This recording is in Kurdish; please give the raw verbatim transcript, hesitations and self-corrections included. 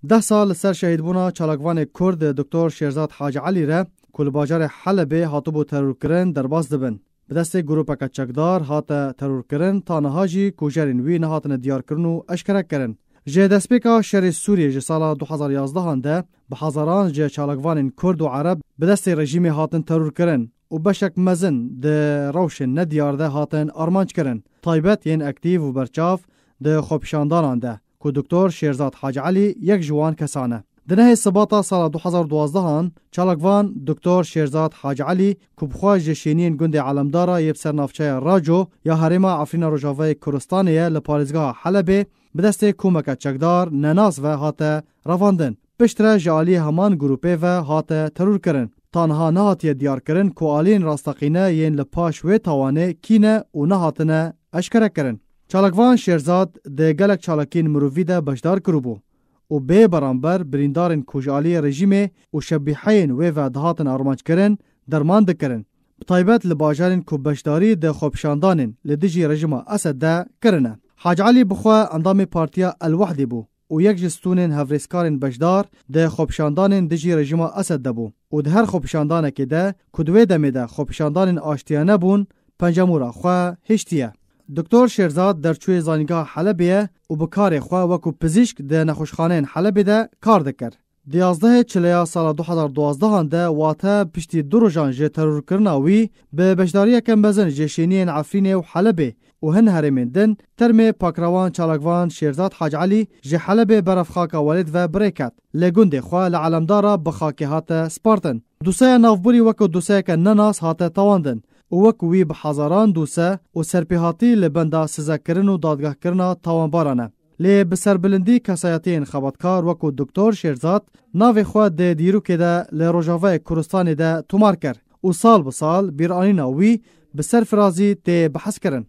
Deh sal li ser şehîdbûna çalakvanê Kurd Doktor Şêrzad Hacî Elî re ku li bajarê Helebê hatibû terorkirin derbas dibin. Bi destê grûpeke çekdar hate terorkirin, ta niha jî kujerên wî nehatine diyarkirin û eşkerekirin. Ji destpêka şerê Sûriyê ji sala du hezar yazdehan de bi hezaran ji çalakvanên Kurd û Ereb bi destê rejîmê hatin terorkirin û beşek mezin di rewşên nediyar de hatin armanckirin, taybet yên aktîv û berçav di xwepişandanan de, ku Doktor Şêrzad Hacî Elî yek ji wan kesan e. Di nehê Sibata sala du hezar duwazdehan, çalakvan Doktor Şêrzad Hacî Elî, ku bi xwe ji şêniyên gundê Elemdara yê bi ser navçeya Raco ya herêma Efrîna Rojavayê Kurdistanê ye, li parêzgeha Helebê bi destê komeke çekdar nenas ve hate revandin. Piştre ji aliyê heman grûpê ve hate terorkirin. Ta niha nehatiye diyarkirin ku aliyên rasteqîne yên li paş wê tawanê kî ne û nehatine eşkerekirin. Çalakvan Şêrzad di gelek çalakiyên mirovî de beşdar kiribû û bê beramber birîndarên ku ji aliyê rejîmê û şebîheyên wê ve dihatin armanckirin, derman dikirin. Bi taybet li bajarên ku beşdarî di xwepişandanên li dijî rejîma Esed de kirine. Hacî Elî bi xwe endamê Partiya El Wehdê bû û yek ji stûnên hevrêzkarên beşdar di xwepişandanên dijî rejîma Esed de bû û di her xwepişandanekê de ku di wê demê de xwepişandanên aştiyane bûn, pencemûra xwe hiştiye. Doktor Şêrzad derçûyê Zanîngeha Helebê ye û bi karê xwe wekû pizîşk di nexweşxaneyên Helebê de kar dikir. Di yazdehê Çileya sala du hezar duwazdehan de, wate piştî du rojan ji terorkirina wî, bi beşdariyeke mezin ji şêniyên Efrînê û Helebê û hin herêmên din, termê pakrewan çalakvan Şêrzad Hacî Elî ji Helebê berev xaka welêt ve bi rê ket. Lê gundê xwe li Elemdara bi xakê hate spartin. Doseya navborî wekû doseyeke nenas hate tawandin û wekû wî bi hezaran dose û serpêhatî li benda sizekirin û dadgehkirina tawanbaran e. Lê bi serbilindî kesayetiyên xebatkar wekû Doktor Şêrzad navê xwe di dîrokê de li Rojavayê Kurdistanê de tomar kir û sal bi sal bîranîna wî bi serfirazî tê behskirin.